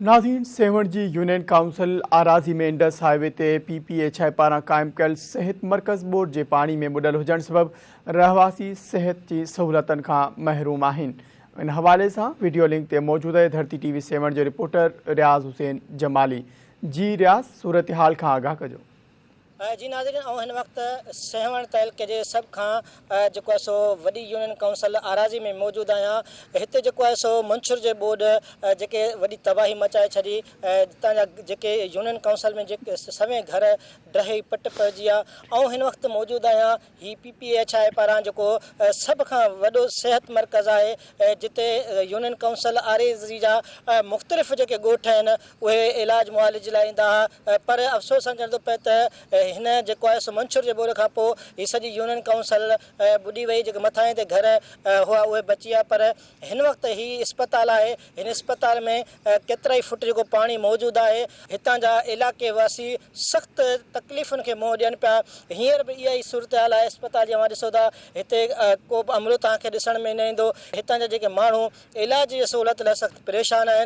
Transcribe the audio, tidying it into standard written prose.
ناظرين سيوهڻ جي union council آراضي ۾ انڊس هاء وي تي پي پي ايڇ I پاران قائم ڪيل صحت مرڪز ٻوڏ جي پاڻي ۾ ٻڏل هجڻ سبب رهواسي صحت جي سهولتن کان محروم آهن ان حوالي سان وڊيو لنڪ تي موجود آهي ڌرتي ٽي وي سيوهڻ جو رپورٽر رياض حسين جمالي جي رياض صورتحال کان آگاهه ڪجو. جي ناظرين آئون هن وقت سيوهڻ تعلقي جي سڀ کان جيڪو آهي سو وڏي يونين ڪائونسل آراضي ۾ موجود آهيان هتي جيڪو آهي سو منڇر جي ٻوڏ جيڪي وڏي تباهي مچائي ڇڏي هتان جا جيڪي يونين ڪائونسل ۾ جيڪي سوين گهر ڊهي پٽ پئجي ويا آئون هن وقت موجود آهيان هي پي پي ايڇ I پاران جيڪو سڀ کان وڏو صحت مرڪز آهي جتي يونين ڪائونسل آريضي جا مختلف جيڪي ڳوٺ آهن اهي علاج معالج لاء ايندا ها پر افسوس سان چوڻو ٿو پئي ته هن جيڪو آهي سو منڇر جي ٻوڏ کان پوء هي سڄي يونين ڪائونسل ٻڏي وئي جيڪي مٿانهين تي گهر هئا اهي بچي ويا پر هن وقت هي اسپتال آهي هن اسپتال ۾ ڪيترائي فٽ جيڪو پاڻي موجود آهي هتان جا علائقي واسي سخت تڪليفن کي منهن ڏين پيا هينئر به اها ئي صورتحال آهي اسپتال جي اوهان ڏسو ٿا هتي ڪو به عملو توهان کي ڏسڻ ۾ نه ايندو هتان جا جيڪي ماڻهو علاج جي سهولت لاء سخت پريشان آهن.